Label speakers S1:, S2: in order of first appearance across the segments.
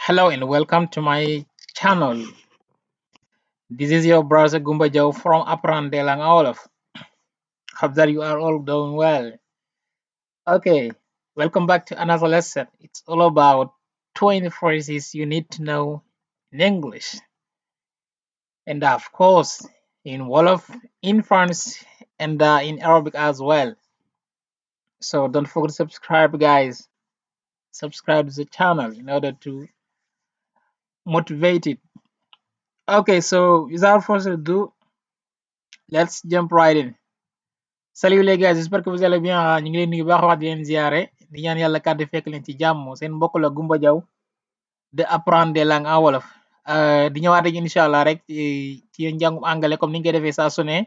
S1: Hello and welcome to my channel. This is your brother Gumba Joe from Apprendre Wolof. Hope that you are all doing well. Okay, welcome back to another lesson. It's all about 20 phrases you need to know in English. And of course, in Wolof, in French, and in Arabic as well. So don't forget to subscribe, guys. Subscribe to the channel in order to motivate it. Okay, so without further ado, let's jump right in. Salut les gars, j'espère que vous allez bien. Ñu ngi leen nuyu baax wax di leen ziare di ñaan yàlla kàddu fekk leen ci jàmm. Seen mbokk la Gumba Jaw de apprendre des langues en wolof. Di ñëwaat ak incha allah rek ci njàngum angale comme ni ñu koy defee saa su ne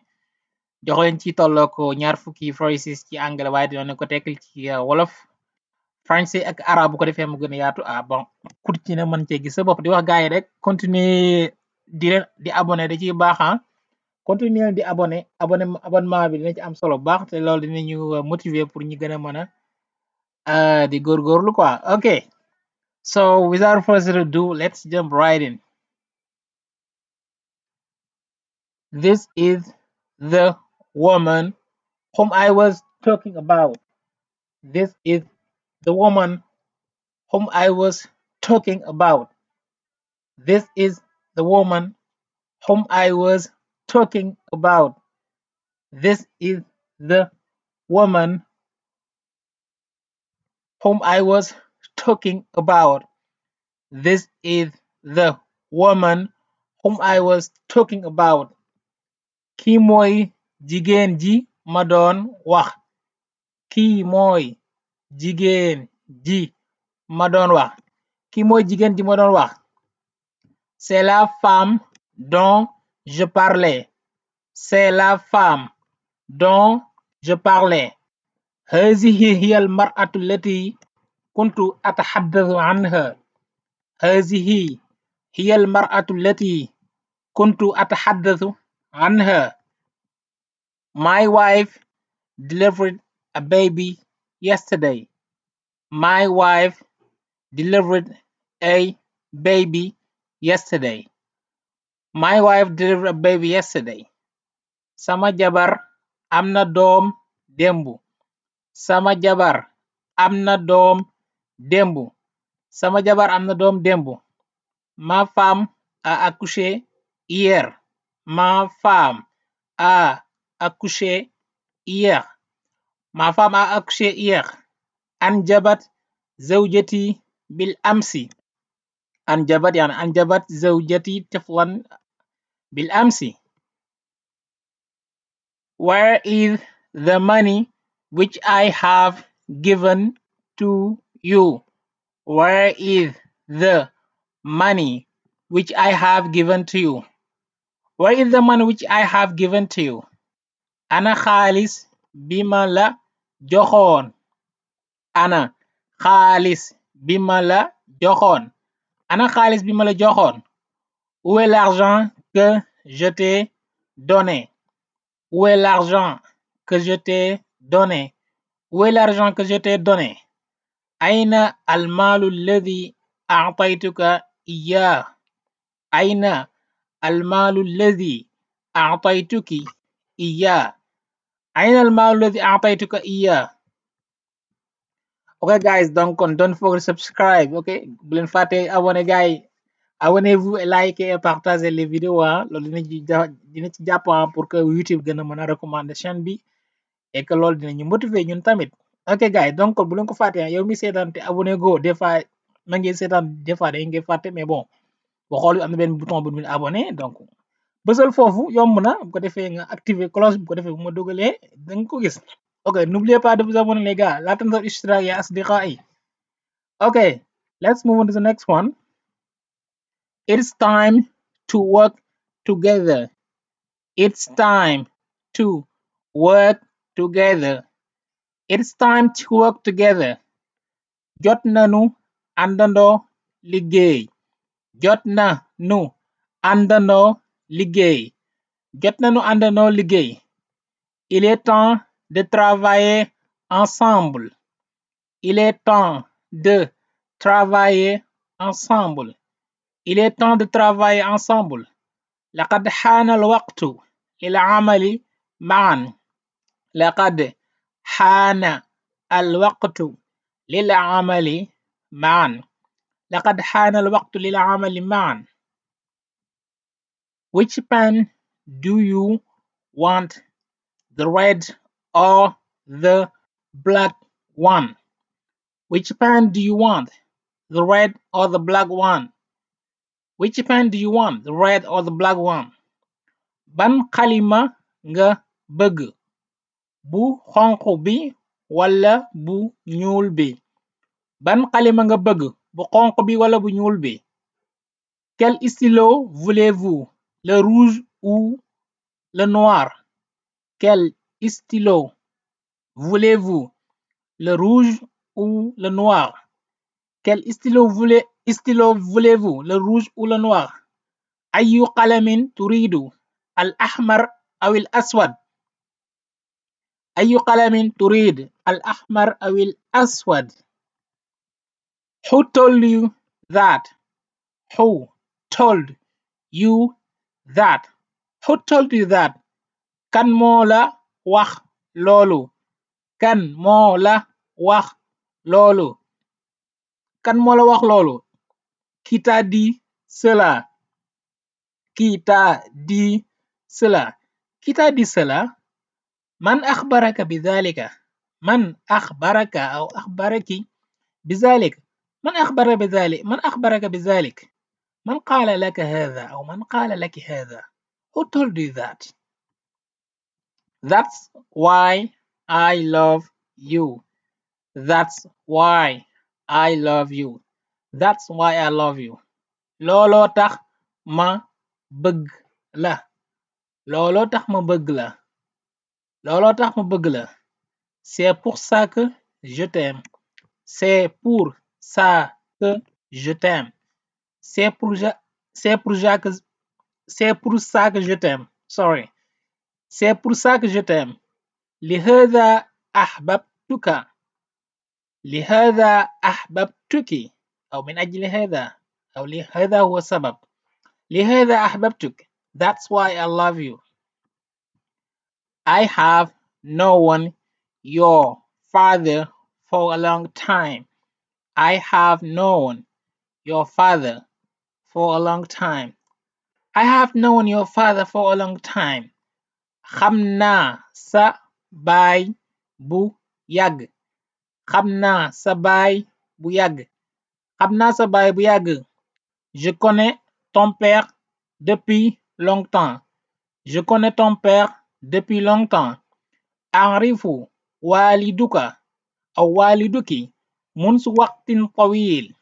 S1: jox leen ci tolloo ko ñaar fukki phrases ci angale waaye dina leen ko tekkil ci wolof français ak arabe bu ko defee mu gën a yaatu. Bon ku ci ne mën cee gis sa bopp di wax gars yi rek continuer di abonné da ciy baax. Continuer di abonnement bi dina ci am solo bu baax te loolu dinañu motiver pour ñu gën a mën a di góorgóorlu quoi. Okay, so without further ado, let's jump right in. This is the woman whom I was talking about. This is the woman whom I was talking about. This is the woman whom I was talking about. This is the woman whom I was talking about. This is the woman whom I was talking about. Kii mooy jigéen ji ma doon wax. Kii mooy jigéen ji ma doon wax. Kii mooy jigéen ji ma doon wax. C'est la femme dont je parlais. C'est la femme dont je parlais. هذه هي المرأة التي كنت أتحدث عنها. هذه هي المرأة التي كنت أتحدث عنها. My wife delivered a baby yesterday. My wife delivered a baby yesterday. My wife delivered a baby yesterday. Sama jabar am na doom démb. Sama jabar am na doom démb. Sama jabar am na doom démb. Ma femme a accouché hier. Ma femme a accouché hier. Ma femme a accouché hier. أنجبت زوجتي بالأمس. أنجبت يعني أنجبت زوجتي طفلا بالأمس. Where is the money which I have given to you? Where is the money which I have given to you? Where is the money which I have given to you? Ana xaalis bi ma la joxoon. Ana xaalis bi ma la joxoon. Ana xaalis bi ma la joxoon. Où est l'argent que je t'ai donné? Où est l'argent que je t'ai donné? Où est l'argent que je t'ai donné? أين المال الذي أعطيتك إياه؟ أين المال الذي أعطيتك إياه؟ أين المال الذي أعطيتك إياه? Okay guys, donc don't forget to subscribe. Okay, bu leen fàtte abonné gars yi. Abonnez-vous et likez et partagez les vidéos loolu dina ci jàpp pour que YouTube gën a mën a recommander chaîne bi et que loolu dinañu motiver ñun tamit. Ok gars yi, donc bu leen ko fàtte yow mi seetaan te abonné go des fois ma ngi seetaan des fois day ngay fàtte mais bon boo xool am na benn bouton bu ñu abonné donc bësal foofu yomb na bu ko defee nga activer cloche bu ko defee bu ma dugalee da nga ko gis. Ok, n'oubliez pas de vous abonner les gars. لا تنسوا الاشتراك يا أصدقائي. Okay, let's move on to the next one. It's time to work together. It's time to work together. It's time to work together. Jot nañu àndandoo liggéey. Jot nañu àndandoo liggéey. Jot nañu àndandoo liggéey. Il est temps de travailler ensemble. Il est temps de travailler ensemble. Il est temps de travailler ensemble. لقد حان الوقت للعمل معا. لقد حان الوقت للعمل معا. لقد حان الوقت للعمل معا. Which pen do you want, the red or the black one? Which pen do you want, the red or the black one? Which pen do you want, the red or the black one? Ban xalima nga bëgg, bu xonq bi wala bu ñuul bi? Ban xalima nga bëgg, bu xonq bi wala bu ñuul bi? Quel stylo voulez-vous, le rouge ou le noir? Quel stylo voulez-vous, le rouge ou le noir? Quel stylo voulez-vous, le rouge ou le noir? أي قلم تريد، الأحمر أو الأسود؟ أي قلم تريد، الأحمر أو الأسود؟ Who told you that? Who told you that? Who told you that? Kan moo la wax loolu? Kan moo la wax loolu? Kan moo la wax loolu? Qui t'a dit cela? Qui t'a dit cela? Qui t'a dit cela? من أخبرك بذلك؟ من أخبرك أو أخبرك بذلك؟ من أخبر بذلك؟ من أخبرك بذلك؟ من قال لك هذا أو من قال لك هذا؟ Who told you that? That's why I love you. That's why I love you. That's why I love you. looloo tax ma bëgg la. looloo tax ma bëgg la. looloo tax ma bëgg la. C'est pour ça que je t'aime. C'est pour ça que je t'aime. C'est pour ça que je t'aime. Sorry. C'est pour ça que je t'aime. لهذا أحببتك. لهذا أحببتك أو من أجل هذا أو لهذا هو السبب. لهذا أحببتك. That's why I love you. I have known your father for a long time. I have known your father for a long time. I have known your father for a long time. xam naa sa baay bu yàgg. xam naa sa baay bu yàgg. xam naa sa baay bu yàgg. Je connais ton père depuis longtemps. Je connais ton père depuis longtemps. أعرف والدك أو والدك منذ وقت طويل.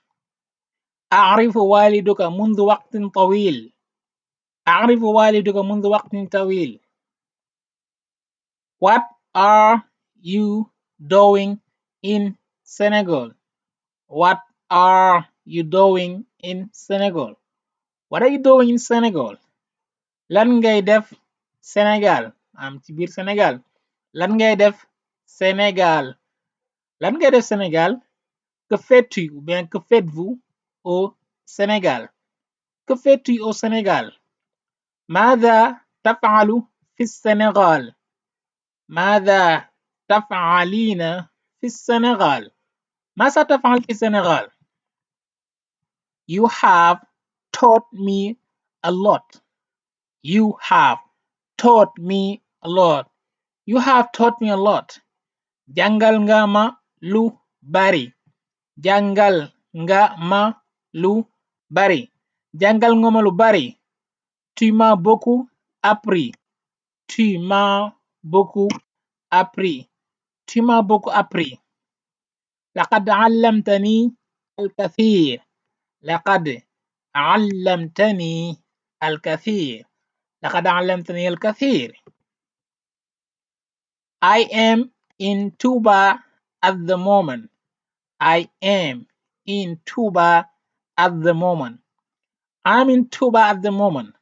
S1: أعرف والدك منذ وقت طويل. أعرف والدك منذ وقت طويل. What are you doing in Senegal? What are you doing in Senegal? What are you doing in Senegal? Lan ngay def Sénégal? Ci biir Sénégal. Lan ngay def Sénégal? Lan ngay def Sénégal? Que fais-tu ou bien que faites-vous au Sénégal? Que fais-tu au Sénégal? ماذا تفعل في السنغال؟ ماذا تفعلين في السنغال؟ ماذا تفعل في السنغال؟ You have taught me a lot. You have taught me a lot. You have taught me a lot. Jàngal nga ma lu bari. Jàngal nga ma lu bari. Jàngal nga ma lu bari. Tu m'as beaucoup appris. Tu m'as beaucoup appris. Tu m'as beaucoup appris. لقد علمتني الكثير. لقد علمتني الكثير. لقد علمتني الكثير. I am in Tuba at the moment. I am in Tuba at the moment. I'm in Tuba at the moment.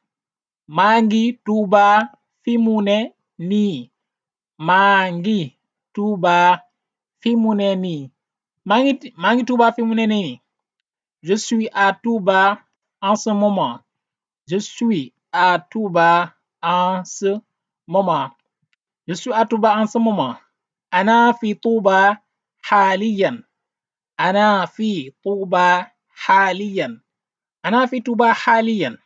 S1: maa ngi Tuba fi mu ne nii. maa ngi Tuba fi mu ne nii. maa ngi Tuba fi mu ne nii. Je suis à Touba en ce moment. Je suis à Touba en ce moment. Je suis à Touba en ce moment. أنا في طوبى حاليا. أنا في طوبى حاليا. أنا في طوبى حاليا.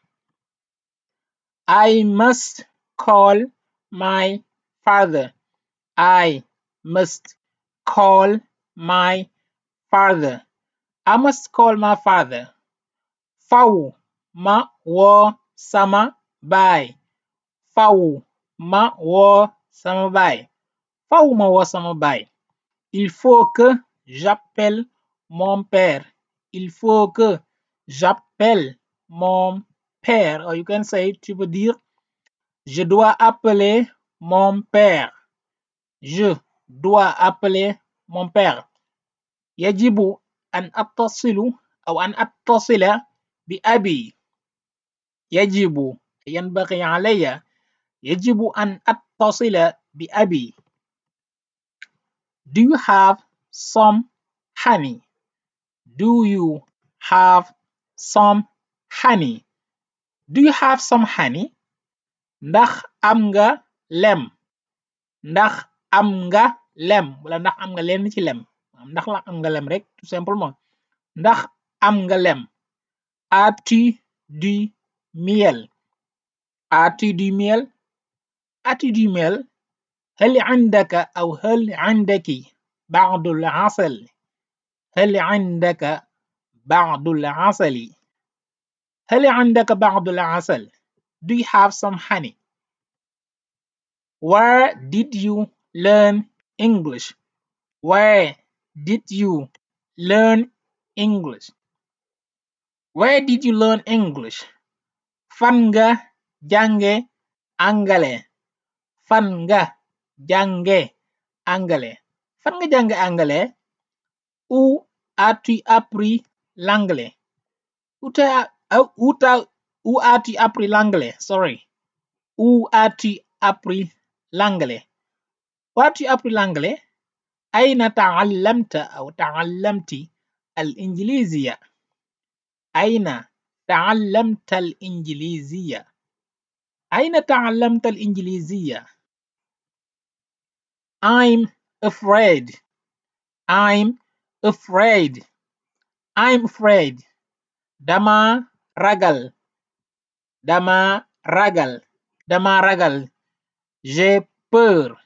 S1: I must call my father. I must call my father. I must call my father. Faw ma woo sama baay. Faw ma woo sama baay. Faw ma woo sama baay. Il faut que j'appelle mon père. Il faut que j'appelle mon père. Or you can say, tu peux dire, je dois appeler mon père. Je dois appeler mon père. يجب أن أتصل أو أن أتصل بأبي. ينبغي علي. يجب أن أتصل بأبي. Do you have some honey? Do you have some honey? Do you have some honey? Ndax am nga lem? Ndax am nga lem wala ndax am nga lenn ci lem? Ndax la am nga lem rek tout simplement. Ndax am nga lem? As-tu du miel? As-tu du miel? As-tu du miel? هل عندك أو هل عندك بعض العسل؟ هل عندك بعض العسل؟ هل عندك بعض العسل؟ Do you have some honey? Where did you learn English? Where did you learn English? Where did you learn English? Fan nga jànge angale? Fan nga jànge angale? Fan nga jànge angale? Où as-tu appris l'anglais? Où as-tu appris l'anglais? Sorry. Où as-tu appris l'anglais? Où as-tu appris l'anglais? أين تعلمت أو تعلمت الإنجليزية؟ أين تعلمت الإنجليزية؟ أين تعلمت الإنجليزية؟ I'm afraid. I'm afraid. I'm afraid. Dama ragal. Dama ragal. Dama ragal. J'ai peur.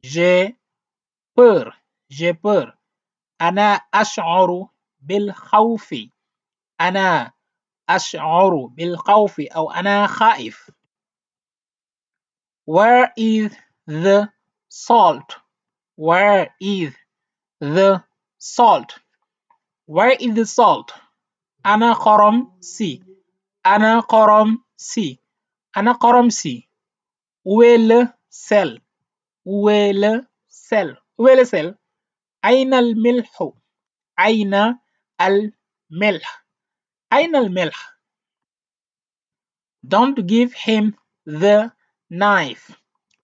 S1: J'ai peur. J'ai peur. أنا أشعر بالخوف. أنا أشعر بالخوف أو أنا خائف. Where is the salt? Where is the salt? Where is the salt? أنا xorom si. أنا xorom si. أنا xorom si. Où est le sel? Où est le sel? Où est le sel? أين الملح؟ أين الملح؟ أين الملح؟ Don't give him the knife.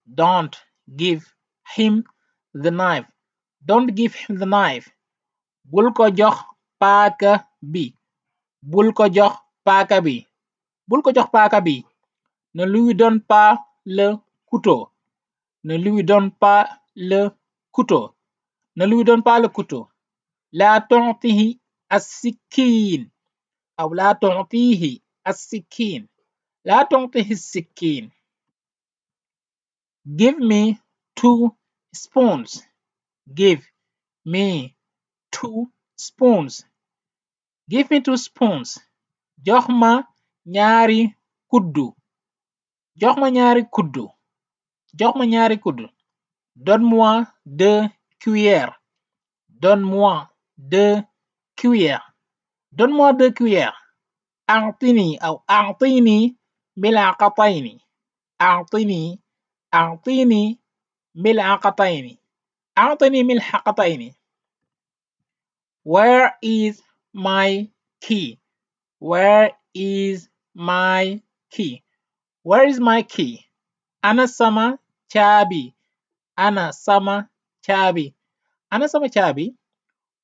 S1: Don't give him the knife. Don't give him the knife. Bul ko jox paaka bi. Bul ko jox paaka bi. Bul ko jox paaka bi. Ne lui donne pas le couteau. Ne lui donne pas le couteau. Ne lui donne pas le couteau. لا تعطه السكين أو لا تعطيه السكين. لا تعطه السكين. Give me 2 spoons. Give me 2 spoons. Give me 2 spoons. Jox ma ñaari kuddu. Jox ma ñaari kuddu. Jox ma ñaari kuddu. Donne-moi 2 cuillères. Donne-moi 2 cuillères. Donne-moi 2 cuillères. أعطني أو أعطيني ملعقتين. أعطني أعطيني ملعقتين. أعطني ملحقتين. Where is my key? Where is my key? Where is my key? Ana sama caabi. Ana sama caabi. Ana sama caabi.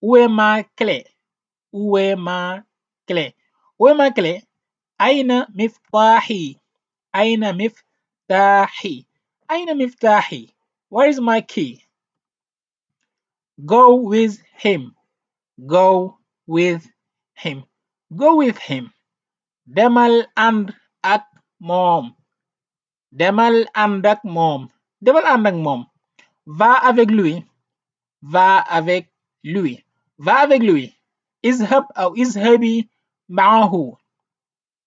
S1: Où est ma clé? Où est ma clé where's my clé أين مفتاحي أين مفتاحي أين مفتاحي where is my key go with him go with him go with him demal ànd ak moom demal ànd ak moom demal ànd ak moom va avec lui va avec lui va avec lui اذهب أو اذهبي معه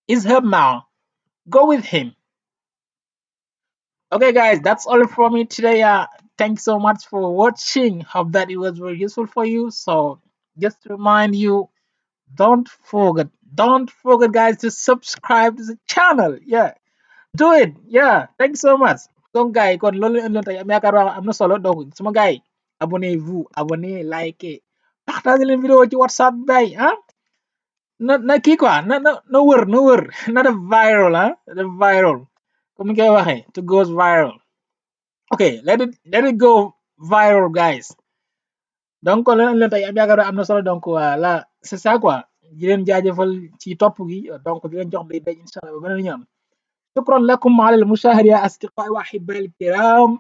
S1: اذهب معه go with him. Okay guys, that's all from me today. Thanks so much for watching. Hope that it was very useful for you. So just to remind you, don't forget guys to subscribe to the channel. Yeah, do it. Yeah, thanks so much. Donc gars yi kon loolu leen tey yaakaar naa am na solo donc sama gars yi abonnez-vous abonnez likez partagez leen vidéo ci WhatsApp bay na kii quoi na wër na def viral na def viral comme ni koy waxee to goes viral. Okay, let it go viral guys. Donc kon leen tey yaakaar naa am na solo donc voilà c'est ça quoi di leen jaajëfal ci topp gi donc di leen jox day inshallah ba beneen yoon. شكرا لكم على المشاهدة يا أصدقائي وأحبائي الكرام.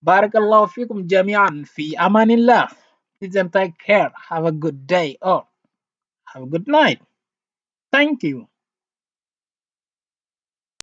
S1: بارك الله فيكم جميعا في أمان الله. Please and take care. Have a good day or have a good night. Thank you.